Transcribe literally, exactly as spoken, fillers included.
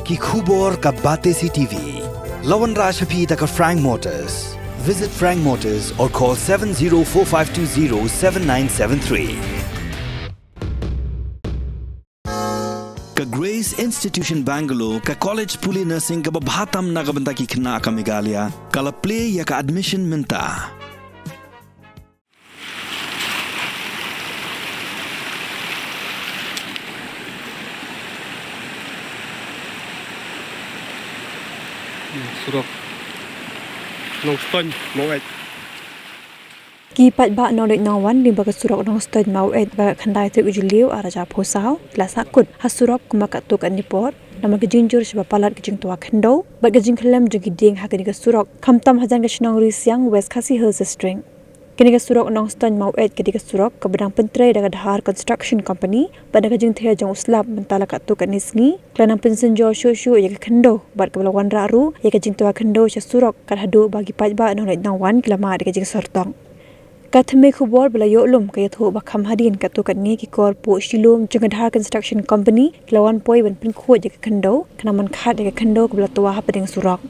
Ki khubor ka Batesi T V. La wanrah sha phi da ka Frank Motors. Visit Frank Motors or call seven zero four five two zero seven nine seven three. Ka Grace Institution Bangalore, ka college pule nursing kaba bha tam na ka bynta ki khynnah ka Meghalaya, ka la plie ïa ka admission mynta. Surok Nongstoiñ Maweit. Ki paidbah Nongleit Nongwan lyngba ka surok Nongstoiñ Maweit ba khyndai tarik u Jylliew arhajar arphew saw ki la sahkut ha surok kumba katto katne por namar ka jingjur shaba palat ka jingtwa khyndew bad ka jingkhyllem jong ki dieng ha kane ka surok, khamtam hajan ka shnong Risiang, West Khasi Hills District. Kane ka surok Nongstoiñ Maweit ka dei ka surok kaba dang pyntrei da ka Dhar Construction Company bad na ka jingther jong u slap mynta la katto katne sngi ka la nang pynsynjor shuh shuh ïa ka khyndew bad kaba la wanrah ruh ïa ka jingtwa khyndew sha surok kat haduh ba ki paidbah Nongleit Nongwan ki la mad ïa ka jingsyrtok. Ka thymmei khubor ba la ïoh lum ka ïathuh ba kham hadien katto katne ki kor puh shi lum jong ka Dhar Construction Company ki la wan poi ban pynkhuid ïa ka khyndew khnang ban khat ïa ka khyndew kaba la twa hapdeng surok.